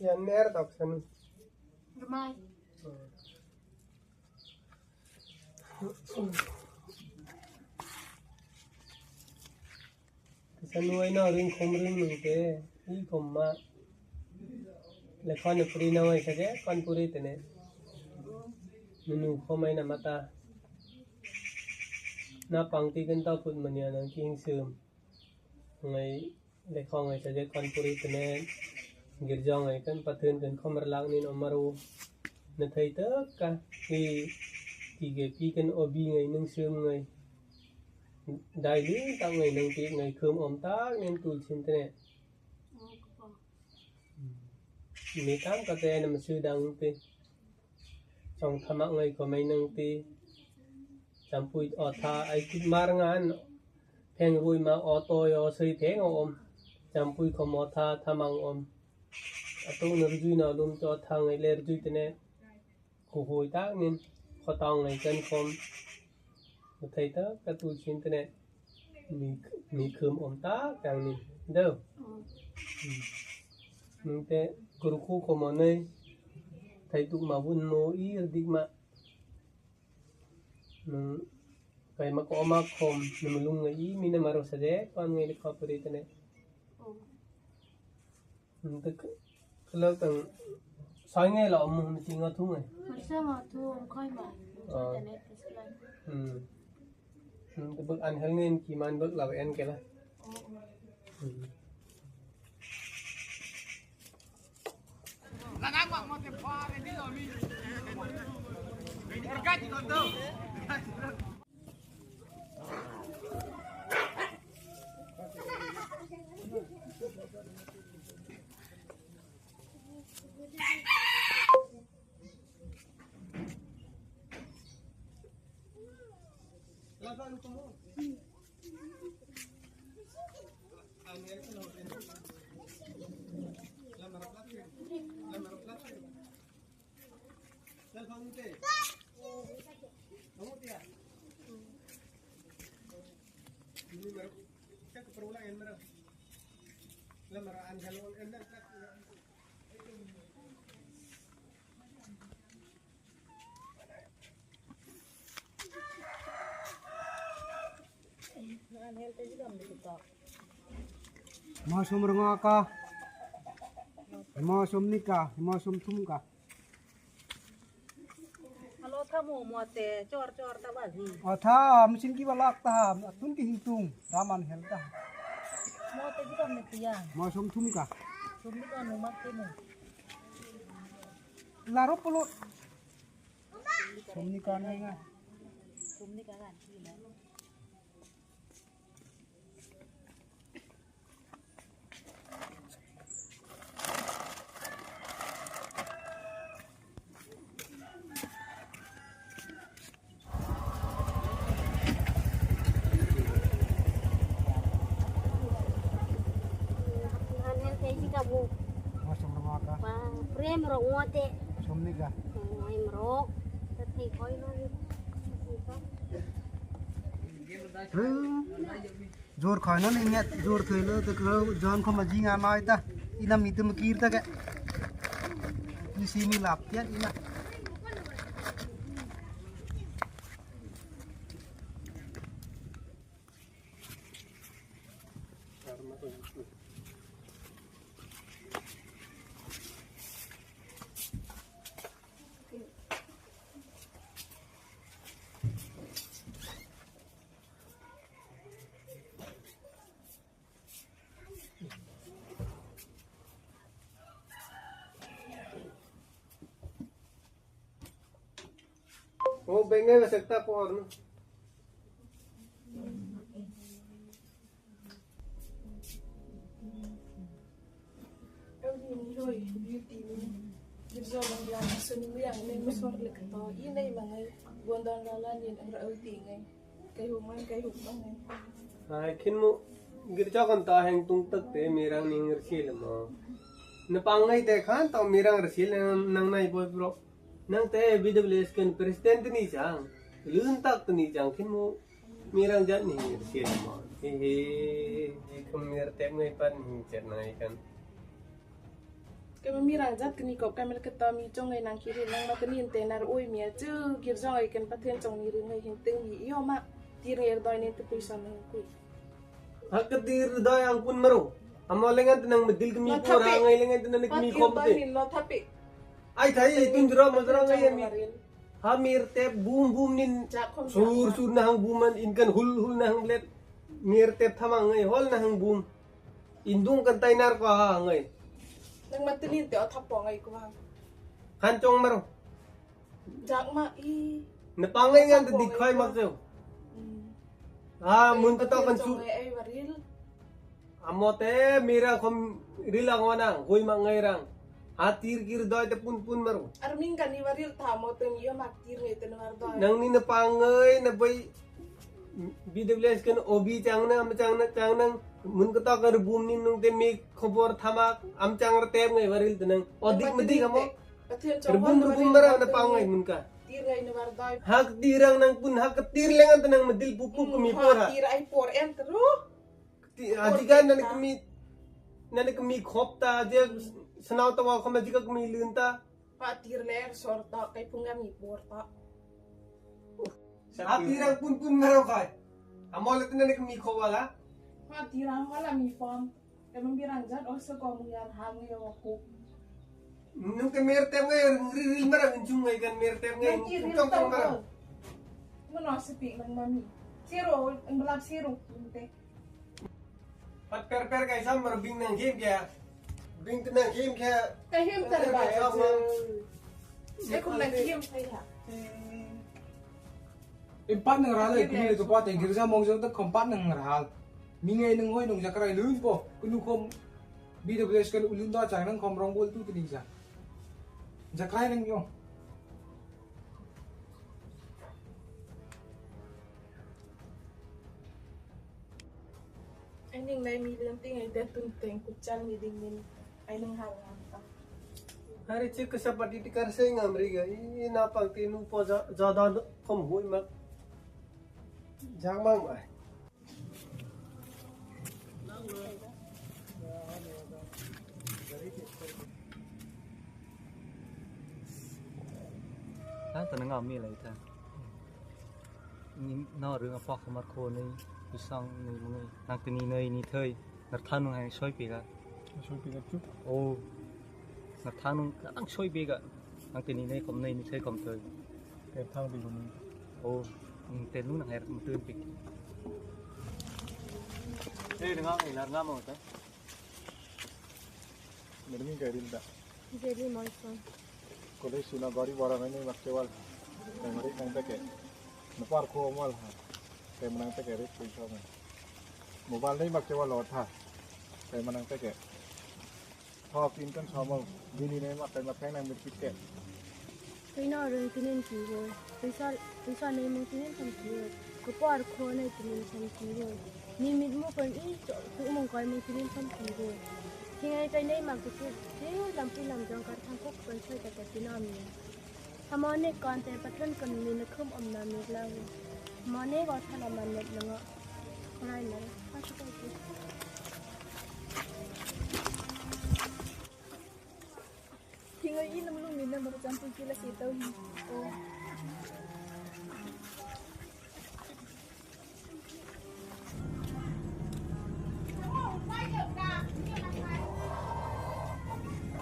Yan ner tak san. Ramai. Sanuai na ring khom ring nung te i khom ma le khan puri na wai sage kan puri tene nunu khomai na mata na pangti kan ta put mania nang ki hing sum ngai le khong ngai sage kan puri tene girja ngai kan pathun kan khomar lak nin omaru na thai tak ka i ki ge pi kan obi ngai nung sum ngai dai li tak ngai nang ti ngai khum om tak nen tul chin tene mi tam ka te na masu dang ti chong thama ngai ko mai nang ti champui o tha ai kit mar ngan pheng rui ma o to yo sui theng om champui kho mo tha thamang om atu na rui na lum cho tha ngai le rui tene khu hui tak nin kho tong ngai kan khom thầy tớ cái tu chín thế này mì mì khơm ôm tá càng nhìn đâu nhưng thế guru khu của mà nơi thầy tụ mà vun mô ý đi mà cái mà có mà khom nhưng mà lung người ý mình mà rồi sẽ con người được học thế này tức lớp tầng soi nghe là ông chỉ ngó thú này Masa ma tu om khoi ma. Internet là. Ừ bức ăn hơn nên chỉ man bức là ăn cái là Ma sum renga ka ma sum ni ka ma sum thum ka alo tha mo mo te chor chor ta ba gì atha machine ki balak ta atun ki hingtung raman hel ta mo te ji kam ne tiya ma sum thum ka sum ni ka no mak te mo laro pulo sum ni ka ngai nga sum ni ka gan ki na Anhel te ji ka bu. Ma sum renga ka Pa prem ro ngote. sum ni ka Ngai mro. Ta thei khoi no. jor khoi no ni nget jor thoi lo te ko jon kho ma ji nga mai ta ina mi tu ma kir ta ke ni si mi lap tiat ina वो बेंगे हो सकता porn Khin mu girja kan ta heng tung tak te mirang ning rsil mo na pangai te khan ta mirang rsil nang nai boy bro nang te BWS kan president ni chang lun tak ni chang khin mu mirang jat ni rsil mo he he khum mir te ngai pan ni chet nai kan. Kay mamirang zat kini ko kay malakata mi chong ngay nang kiri nang matanin te nar uy mi chu girjong ay kan pathen chong ni ring ngay hinting mi iyo ma tir ngay doy ni te puisa nang kui. Hakatir doy ang pun maro. Amo lengan tenang medil kemi Lo pora thapi. ngai lengan tenang kemi Patir khom doy te. ni lo thapi. Ai thai tun jro mazra ngai mi. Ha mir te boom boom nin Jak khom sur sur na hang booman in kan hul hul na hang let mir te thama ngai hol na hang boom. Indung kan tainar ko ha ngai. Nang matanin te o thapo ngay ko bang. Khan chong maro. Jak ma i. Na pangai ngan te dik khoi mak cheu. Ha mun ta kan su Ay waril. Amote mira khom rila ngona hoi ma ngai rang. Ha tir kir doy te pun pun maro. Armin kan ni waril tha mo te mi iyo mak tir ngay te war doy. Nang ni na pangai na bai BWS kan OB chang na am chang na chang nang mun ka ta kar boom nin nung te mi khobor thamak am chang ra tem ngai waril te nang odik madik amo Pathen chong rbum rbum mara na pangai mun ka Tir ngay ni war doy. hak tirang nang pun hak tir lengan te nang madil pupu kemi pora Tir ay por en teru. ajiga nan kemi nan kemi khop ta je sanaw ta wa khom ajiga kemi lun ta Pa tir ler sor ta kay punga mi por ta. hak tirang pun pun mara khai amo le te nan kemi khowala Pa tirang wala mi form. Kay mambirang jat o sa ko mong hang yo ko. Nung ke mer tem ngai ril mara unjung ngai kan mer tem ngai Nang tiril tong tong mara tau. Mo si pi nang mami. Siro, ang balap siro. Inte. Pat per per kai sam mar bing nang game kya bing tu nang game kya Kay him tar ba. Kay sam mar Ay kung nang him kay ha. Em pat nang ral ai kuni ko pat girja mong jong ta khom pat nang ral. Mi ngai nang hoi nong jakrai lun po kunu khom BWS kan ulun da chang nang khom rong bol tu tini ja. Jakrai nang yo. Ay ning lai mi lang ting ay detun teng kuchan mi ding min ay nang hang ta. अरे चिक सपटी टिकर से ngamri ga i na pangti nu po jada khom hui ma jang mang ba Ha ta nga mi lai ta. Ni no rung a pok mar kho nei pisang nei mungai nang te ni nei ni thơi nar thanung hang soi pe ga. Soi pe ga chu. O nar thanung ka ang soi pe ga. Nang te ni nei kom nei ni thơi kom thơi. Cái thang bị của mình. O te nu nang her tưn pe. Ê đừng ngang này là ngang mà ta. Mình cái rin ta. Jadi mo phone. College suna gari bara ngai mak chewal. Kai mari nang ta ke. Na par kho mal ha. Kai manang ta ke ri pui sa mai. Mobile nei mak chewal lot ha. Kai manang ta ke. Tho pin kan sa mau. Bini nei mak kai mak pheng nang mit kit ke. Tôi nói rồi tôi nên chỉ rồi. Tôi sao này mong tôi nên thành chỉ rồi. Có bỏ khô này tôi nên thành chỉ rồi. Ni mít mua còn ít chỗ cũng mong coi mong tôi nên thành chỉ rồi. Thì ngay cái này mà cái thế làm phi làm trong các thằng quốc còn chơi cả cái nam này. Thằng món này cònแต่ปัจจุบันคนมีนักขึ้นอมน้ำนึกแล้วมอนี่ก็ทำมันนึกแล้วก็อะไรนะถ้าจะไป Tingoy i nam lung min na marujam pun kila si tau hi. O.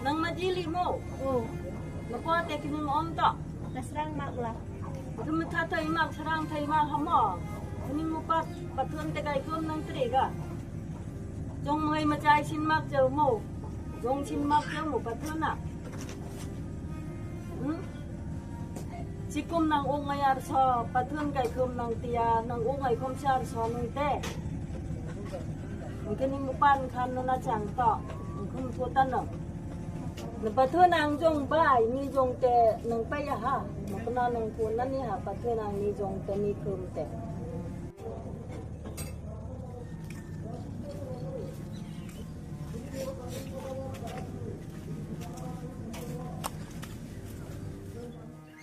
Nang madili mo. O. Napo te kining om ta. Nasrang mak lah. Kum tha thai mak sarang thai mak hamo. Kuning mo pat pathun te kai kum nang tri ga. Jong ngai ma chai sin mak chau mo. Jong sin mak chau mo pathun na. Chikum nang ong ngai ar so pathun kai kum nang tia nang ong ngai khom char so nang te. Kuning mo pan khan na chang ta. Kum tho tan na. นปะเทนางจงบ่ายมีจงแต่นังไปยะฮะนปนานงคูนั่นนี่ฮะปะเทนางมีจงแต่มีคืมแต่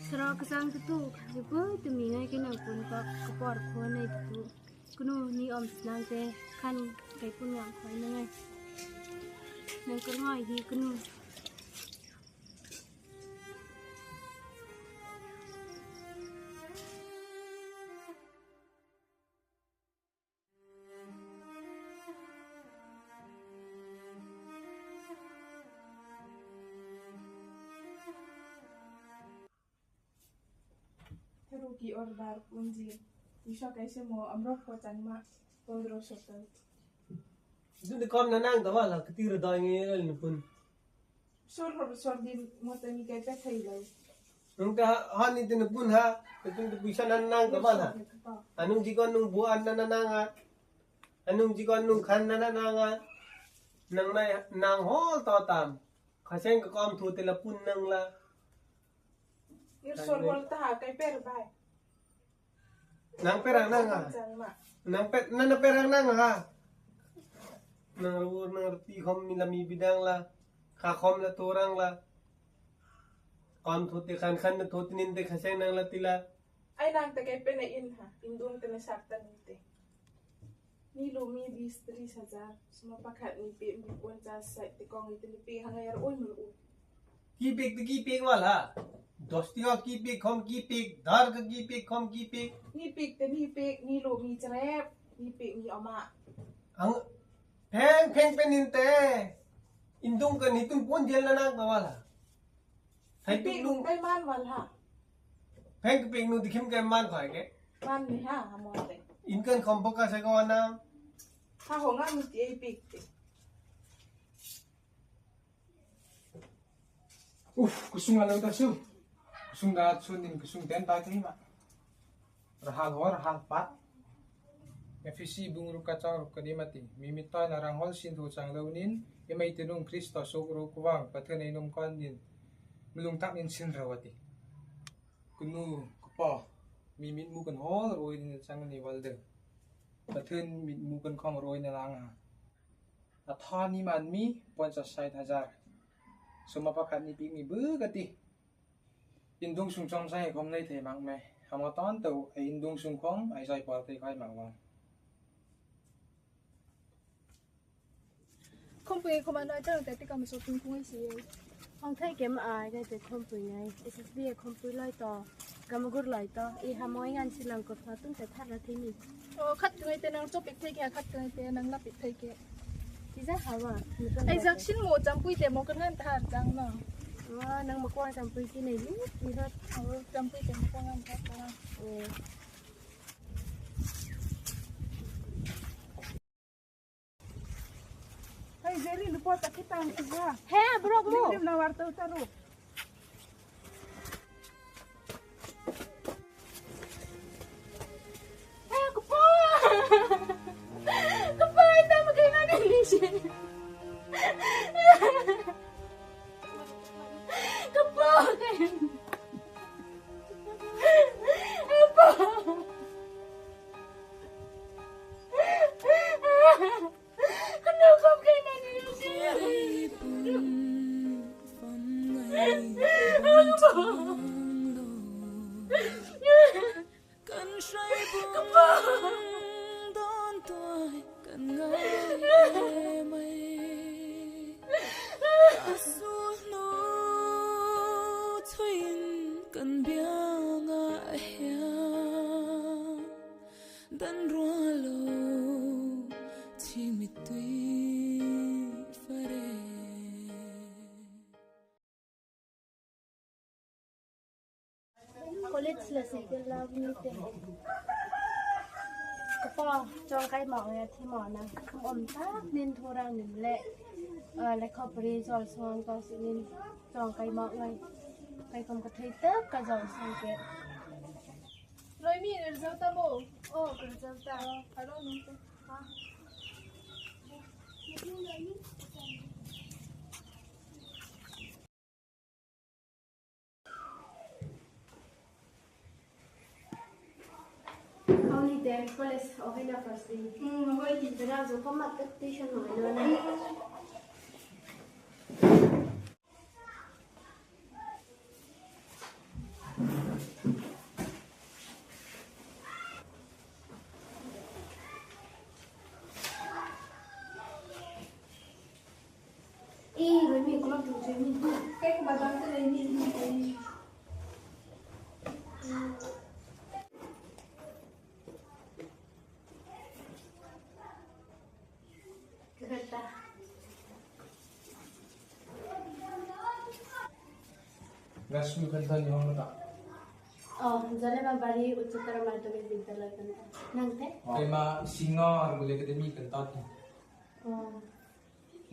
สรอกสังตุกบุตุมีไงกันนังปุ่นปะกปอดคนในตุกุนูนี่อมสนางเตขันไก่ปุ่นวางคอยนังไงนังก็ง่ายฮีกุนู ki or dar punji isha kaise mo amro ko changma pondro sotal. Dun de kom na nang da wala katir da ngi el nu pun. Sor hor sor din mo ta mi kai pe thai lo. Nung ta han ni tin pun ha tung de puisa nan nang da wala. Anung ji kon nung buan na na nang a. Anung ji kon nung khan na na nang a. Nang nai nang hol to tam. Khaseng ka kom thu te la pun nang la. Ir sor hol ta ha kai per bai. Nang perang nang a. Nang pe na na perang nang ha. Nang ru nang ti khom mi la mi bidang la. Kha khom la torang la. Kom thu te khan khan na thu tin te khaseng nang la tila. Ai nang ta kai pe na in ha. Indung te na sak ta ni te. Ni lu mi bis tri sajar. Suma pakhat ni pe mi pon cha sai te kong ni te ni pe hangai ar oi mul u. Ki pek te ki pek wala. Dosti ka ki pek khom ki pek dar ka ki pek khom ki pek. Ni pek te ni pek ni lu mi chrep ni pek mi oma. Ang pheng pheng pe nin te. Indung ka ni tung pon jel na nang ka wala. Thai Pek tung nung kai man wal ha. pheng ka pek nu dikhim ka man khoi ke. Man ni ha ha mo te. Inkan khom boka sa ka wana. Ha ho nga mi ti ai pek te. Uff, kusung alau ta su. Kusung da chun din kusung ten ta kai ma. Rahal hor rahal pat. FEC bung ru kachang ru kanimati. Mimita na ranghol sin thu chang lo nin. Imay tinung Kristo sok ru kuwang pathan ay nung kan nin. Mulung tak nin sin rawati. Kunu kupa mimit mu kan hol roi nin chang ni walde. Pathan mit mu kan khong roi na lang ha. Atha ni man mi poncha sai hajar. Suma pakhat ni pik mi bu gati. Indung sung chong sai khom nei thei mak me. Hama ton tu ai indung sung khom ai sai par te khai mak wang. Không phải không anh nói chắc là tại cái cầm số tiền cũng ấy gì. Ông thấy cái mà ai cái từ không phải này, SSB không phải lại to, cầm gút lại to, y hàm mỗi ngàn xin làm cột phá tung tại thắt là thế nhỉ? Ờ, khách người tên năng chụp bị thấy kìa, khách người tên năng lắp bị thấy kìa. Thì rất hào à. Ai giặc xin một trăm quy tiền một cái ngân thả chẳng nào. Ờ, năng một quan trăm quy cái này lúc gì hết. Ờ, trăm quy tiền một quan ngân thả chẳng. Ừ. Hey, Jerry, lupa tak kita angkat. He, bro, bro. Lim nawar tau taruh. Hey, kepo. Kepo itu bagaimana nih sih? Kepo kan. Kepo. Kenapa kayak gini sih? College là sẽ cái lao như thế. Kepo, chong cái mỏ này thì mỏ nè, không ổn tác nên thua ra nhìn lệ, lại khó bri rồi xong có sự nên chong cái mỏ này, cái không có thấy tớp cả rồi xong kìa. Rồi mi rồi ta mồ. Ô, rồi ta. Alo, nung. Hả? Only then college ohina first day. Hoi thì ra rồi có mặt các tuition nói nữa này. Ý rồi mình cũng làm chủ chơi mình. Cái mà đang cái này mình. Rasmi kanta ni hong ta. Jalebabari Uchchatar Madhyamik Vidyalaya kanta. Nangte? Keima Singa Rangoli Academy kanta ti.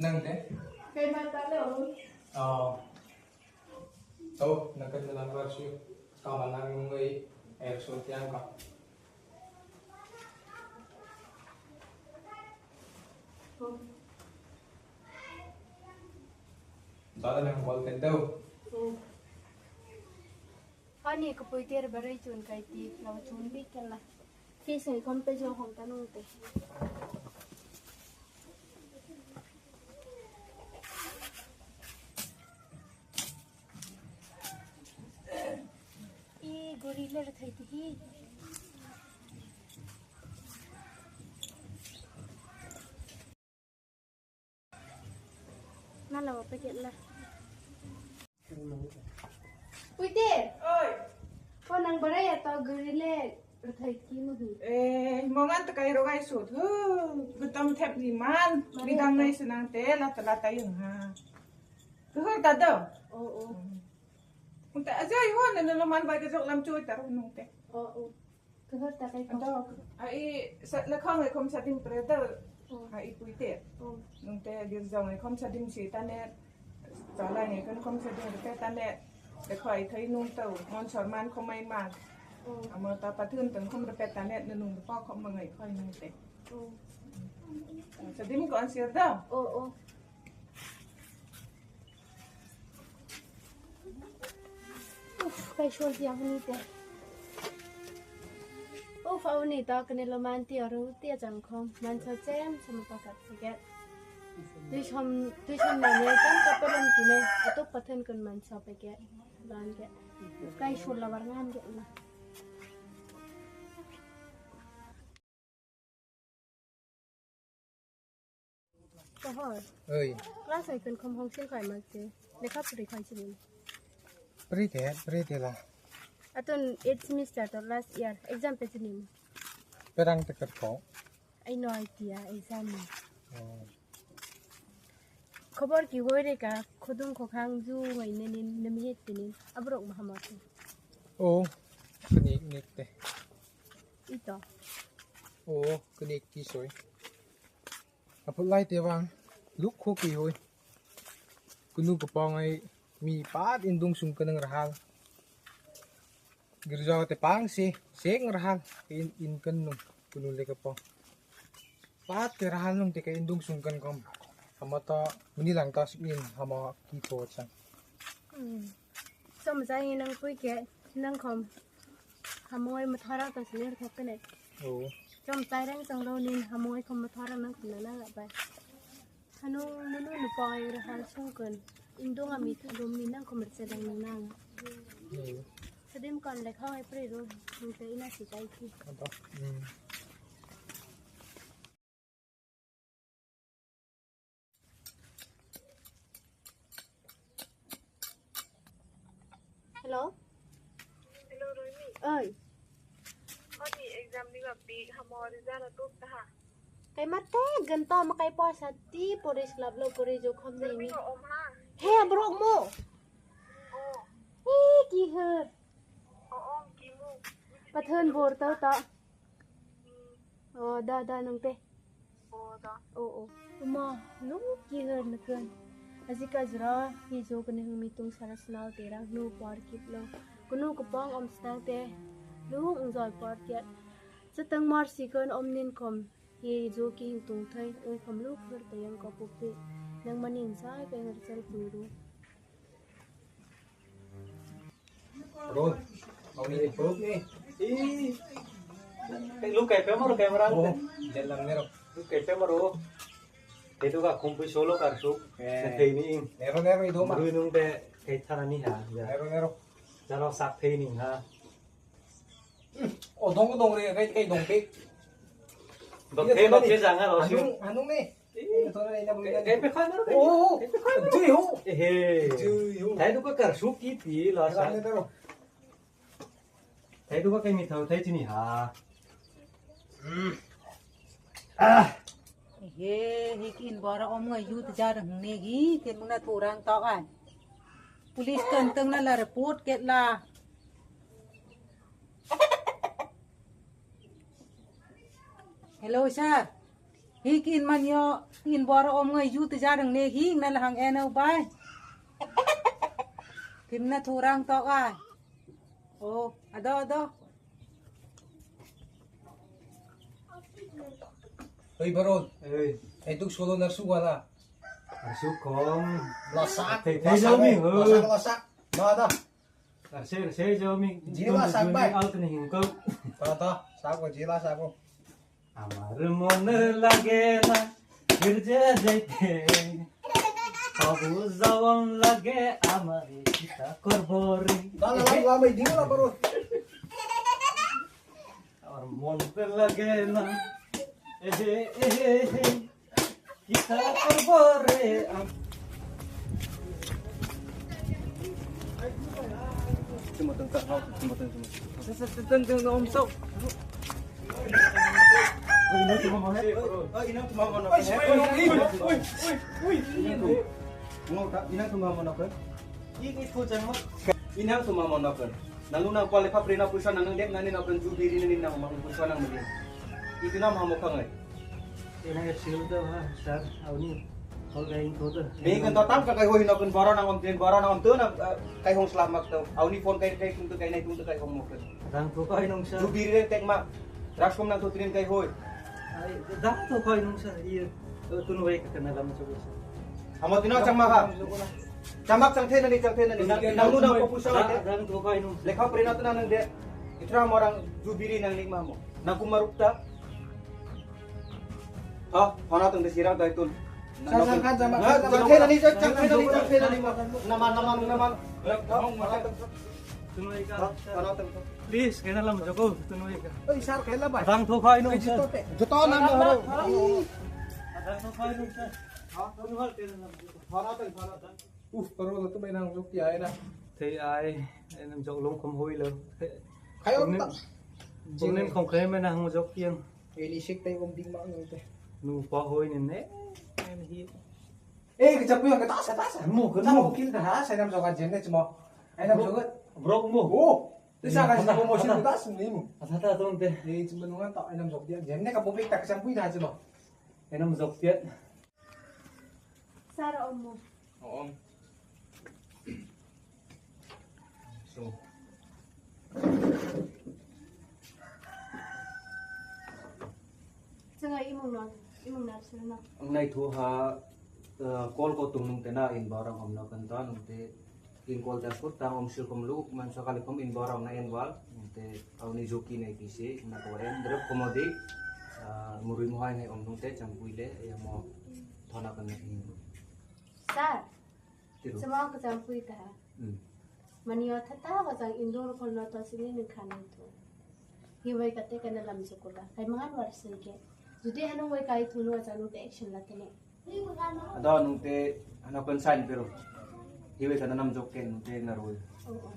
Nangte? Keima ta le o. To nakan nalang varsu kamanang ngai air so tiang ka. Dada nang bol ken tau. Ani ko pui ter barai chun kai ti lo chun bi ken la. Fi sui kom pe jo hong ta nung te. I gorilla thai ti hi. Na lo pe ket la. Pui te. Oi. Ko nang barai ya to gorilla thai ti mu hi. Eh, mongan ta kai ro gai su thu. Gutom thep ni man. Ni dang nai sunang te la ta la ta yung ha. Ku hoi ta do. O o. Ta ajai ho na na man bai ka jok lam chui ta ro nung te. O o. Ku hoi ta kai ko. Ai sa la khong ai khom sa dim pre ta. Ai pui te. Nung te gir jong ai khom sa dim si ta ne. จออะไรเนี่ยkanคมสะดุ้งแต่ตาแน่แต่คอยเทยนุ่งเต่ามอนสอนมันคงไม่มากเอามาตาปะทื่นตึงคมระเป็ดตาแน่นุ่งป้อคมมาไงค่อยนุ่งเตะสะดิ้มก่อนเสียเด้อ โอ้โอ้ไปชวนเสียงนี่เตะโอ้ฟ้าวันนี้ตอกันในโรแมนติรู้เตี้ยจังคมมันชอบแจมสมุปกัดสเก็ต tuy chom này này tam ka pelam ki ne atok pathan kan man sa pe ke ban ke kai shul la warngan ke na ko hor ơi class ai kan khom hong sin khai ma ke lekha puri khai chin pri the pri the la atun 8 semester to last year exam pe chin perang te kat ko ai no idea exam ni খবর কি হই রে কা খদুং খখাং জু ngai nin nami tinin abrok mahamat o knik nik te ito o knik ki soi apul lai te wang luk kho ki hoi kunu ko pong ai mi pat indung sung kanang rahal girja te pang se seng rahal in in kan nung kunu le ka pong pat te rahal nung te ka indung sung kan kom hama ta menilang ta sinin hama ki tho chang som jai nang pui ke nang khom hamoi mathara ta siner thok ne o som tai rang chang lo nin hamoi khom mathara nang khna na ga ba hanu nunu nu poi ra hal sung kun indong ami thalum ni nang khom che dang nang nang sadim kon le khoi pre ro te ina si kai ki Hello. Hello Roimi. Ơi. Oni exam ni gabi hamo result atuk ta ha. Kai mate ganta makai po sa ti poris lab lo pori jo khom nei ni. He brok mo. Oh. E ki her. O om ki mu. Pathon bor tau ta. O da da nang te. O da. O o. Uma lu ki her nakan. Azika jra hi jo kne humi tung sarasnal tera nu par kip lo kunu kupong om snal te lu ung joi par kiat chatang mar sikon om nin kom hi jo ki hing tung thai ung khom lu khur tayang ko pupi nang manin sai pe ngar chal puru rồi ông đi phước đi cái lúc cái phép mà camera để làm nghe rồi lúc cái phép mà rồi thế tôi cả không phải solo cả số thế ni nero nero itu mah rồi nung te cái thằng này hả nero nero cho nó sạc thế ni ha ồ đông đông đi cái cái đồng cái bậc thế rằng á nó siêu anung nè cái phải khai nó ô chơi hú thấy tôi có cả số ký tí là sao thấy tôi có cái mì thầu thấy chứ nhỉ hả à he hi kin bora om ngai yut ja rang ne gi ken muna thorang to ai police kan tang la la report ket la Hello sir. Hi kin man yo in bor om ngai ju te ja rang ne hi na lahang en au bai. Kim na thu rang tok ai. Oh, ado ado. Oi Barol. Ai tuk solo narsu wala. Narsu kong. Lasak. Thầy thấy đâu mình Lasak lasak. Đó đó. Narse narse cho mình. Jila sak bai. Ao tu ni hingkau. Đó đó. Sak ko jila sak ko. আমার মন লাগে না গির্জে যাইতে, তবু যাওয়ান লাগে আমার, কিতা করব রে? আমার মন লাগে না, এহে এহে হে, কিতা করব রে? Raksum nang tutrin kay hoy. Dang to koy nung sa i tunuwe ka na lam sa busa. Amo tino chang maka. Chamak chang the nani chang the nani nang nu nang popusa dang to koy nung. Lekha prina tu nang de. Itra morang jubiri nang nikma mo. Nang kumarukta. Ha, hona tung de sirang dai tun. Chang the nani chang the nani chang the nani naman naman naman. Tunuwe ka. Please, kaya lang joko tunuwe ka. Oi sar kaya la bai. Dang to koy nung sa. Joto na mo. Dang to koy nung sa. Ha, tunuhal kaya lang joko. Hona tung hona tung. Uf, parol tu may nang jok ti ai na. Thì ai em jok lung không hôi lo. Khay om ta. Cũng nên không khay mà nang jok kiêng. Elisik tay om ding ma ngi te. Nu pa hôi nên nè. Em hi. Eh, kejap yo ke tas tas. Mu ke mu kil ta ha, sai nam jok ajen ne chmo. Ai nam jok. Brok mu. Oh. Ti sa ka sa promotion ta tas ni mu. Ata ta tong te. Eh, chmo nungan ta ai nam jok dia. Jen ne ka bobik ta ka pui tha chmo. Ai nam jok tiet. Sara om mo. Om. So. Changa imong non, imong nar sila na. Ang nai thu ha call ko tung nung te na in barang om na kan ta nung te in call ta sur tang om sir kom lu man sa kali kom in barang na en wal nung te au ni joki na itc na ko en drop komodi murui mohai ngai om nung te champui le ya mo thona kan na in. Sar. Sama ko champui ta. Maniyo thata wa jang indoor ko na to sini ni khana to. Hiwai kate kana lam jokula. Kai mangan war sing ke. Jude hanong wai kai thuno janu te action la tene. Ada nung te hanapan sign pero hiwai kana nam jok ken nung te naroi. Oo.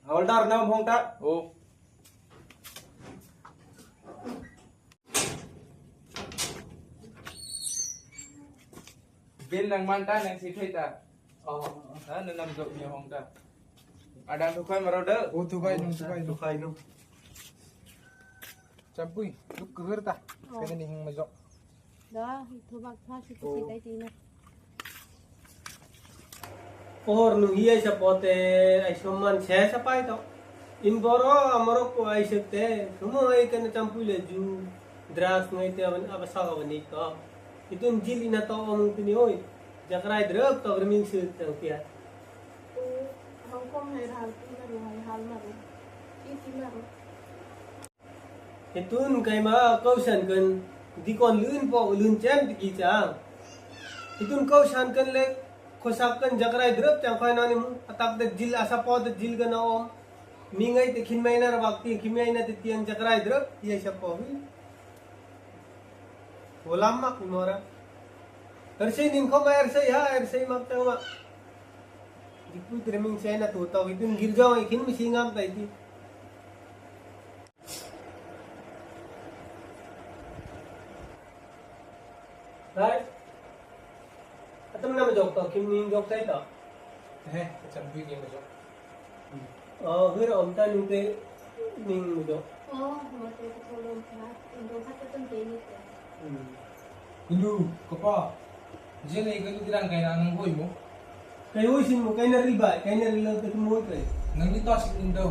Hawaldar nam hong ta. Oh. Bin nang man ta nang si thai ta. Oh, ha na nam jok mi hong ta. Adang tu khai maro de. Oh, tu khai nung tu khai tu khai nung. Champui, luk keur ta. Kaya ni hing majok. Da, itu bak tha si si dai ti na. Or nu hi ai sapote ai soman che sapai to. In boro amaro ko ai sekte, sumo ai kan champui le ju drugs ngai te avan abasa avani ka. Itun jil ina to om tini oi. Jakrai drug to griming su tang tia. Hong Kong hai hal tu na ru hai hal ma ru. I ti ma ru. Itun kai ma kausan kan dikon lun po lun chem ti ki cha. Itun kausan kan le khosak kan jakrai drug chang khai na ni mu atak de jil asa po de jil ga na om. Mingai te khin mai na ra bakti khimai na te tiang jakrai drug ye sa po hi. Wala mak mora. Ersay nin ko ma ersay ha ersay mak tang ma. Dipui treming chay na to to itun girjaw ikhin mi singam tai ti. Right? Atam na ma jok to kim ning jok tai to. Eh, champui ke majok. Aw hir om ta nu te ning mu do. Aw ma te ka tholom kha indo kha ta tan te ni te. Kulu ka pa je nei ka nu dirang kai na nang hoi mo. Kai hoi sin mo kai na ri bai kai na ri lo te mo kai. Nang ni ta sik in do.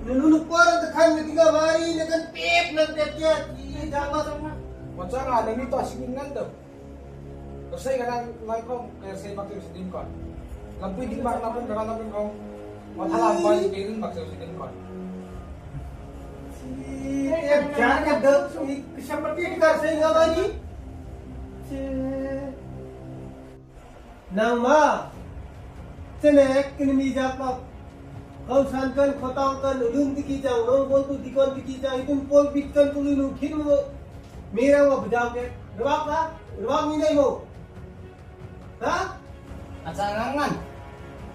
Na nu nu kwar ta khan na tiga mari na kan pep nang te kya ti jang ma sang ma. Wa cha nga nang ni ta sik in ngan do. Ka sei ka nang lai kom kai sei mak si din kon. Lampui ding bak napun ka napun kong. Wa thalam bai ke rin bak si din kon. Jan ka dal sapati kar sei nga mari. Nang ma chene kinmi jak pa kau san kan khotang kan ulun tiki jang nong bol tu dikon tiki jang itun pol bit kan tulu nu khin mo mera wa bujang ke rawak la rawak ni nei mo ha Acangangan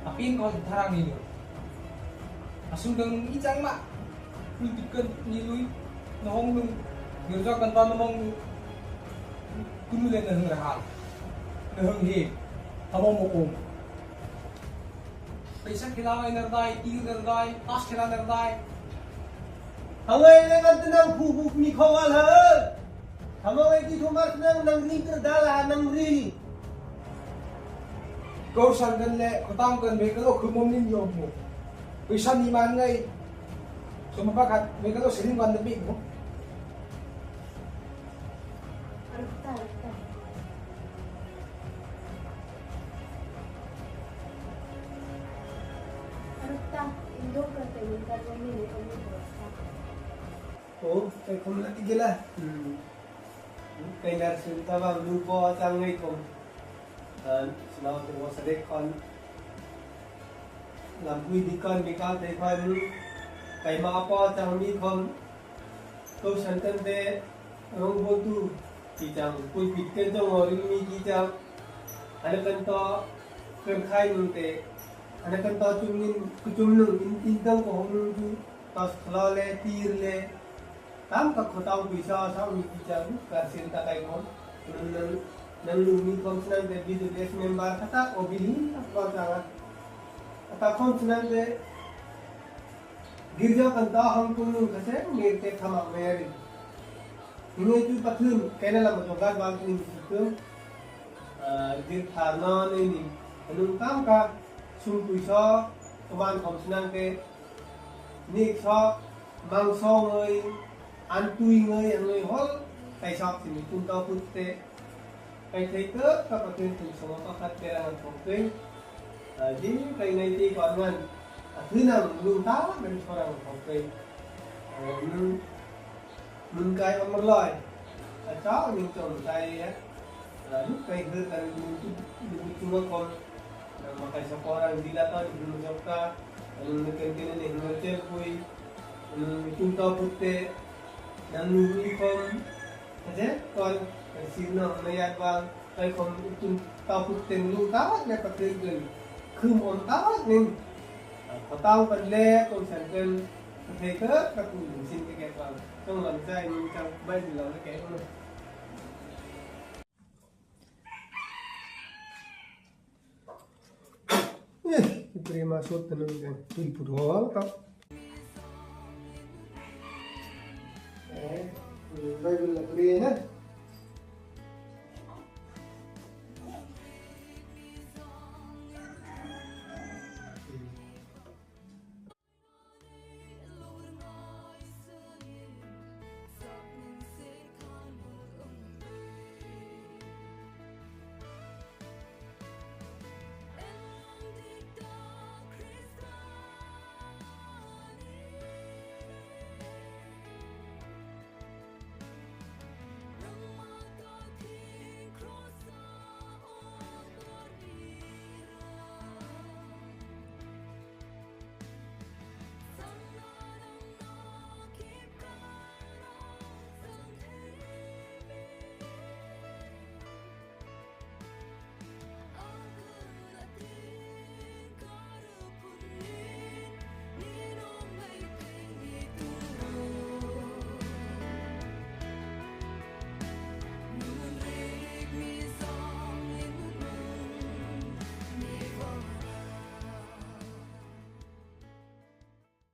apin ko tharang ni lu. Asung dang i chang ma pul tikan ni lui nohong nung girja kan ta nomong kunu le na hung rahal na hung he hamo mo om paisa khila ngai nar dai til nar dai tas khila nar dai. Hangai le kan tenang phu bu mi khowal ha hamangai ki thumar tenang nang ri ter dala nang ri Ko san kan le khotang kan me kalo khumom nin yom mo paisa ni man ngai suma pa khat me kalo siling kan bi mo. Arukta arukta. Arukta indo ka te min kar ni ni ko ni ko. O kai khom la ti gela kai nar sin ta ba lu bo chang ngai khom selaw te wo sadek kon lampui dikon mi ka te khon kai ma pa chang mi khom ko san tan te rong bo tu ki chang pui pit ken jong ori mi ki chang ana kan to ken khai nu te ana kan to chum nin ku chum nung in tin dang ko hong nu tu tas khla le tir le tam ka khotang puisa sa mi ki chang ka sin ta kai khom nan nan lu mi khom snang te BWS member khata obili ko changa ata khom snang te girja kan ta hong kum nu khase mer te thama meri hingai chu pathun kaina lam jogar bal ni tu dir tharna nei ni anung tam ka sum puisa oman khom snang te nik sok mang so ngơi ăn tui ngơi ăn ngơi hol kai sok thì mình tung tao put te kai thấy tớ các bạn tuyên cùng sống có khát te đang thong tui di kai nei ti còn ngan thứ nào luôn tá mình cho rằng thong tui nun kai ông mất lời cháu nhưng chồng tay lúc kai hư tan mình cuma kon makai seorang dilata di gunung Jogja anu ken ken ni ngocel pui tung tao putte nang nu i kom aje kon sino mayat wang kai kom tung tao putte nu ta ne patin gen khum on ta nin có tao cần lê tôi sản cân thế cớ các cụ xin cái kẹt vào trong lòngใจmình trong bây giờ là cái luôn. Prima sot nang jang tul put hol ka eh Bible la pre na.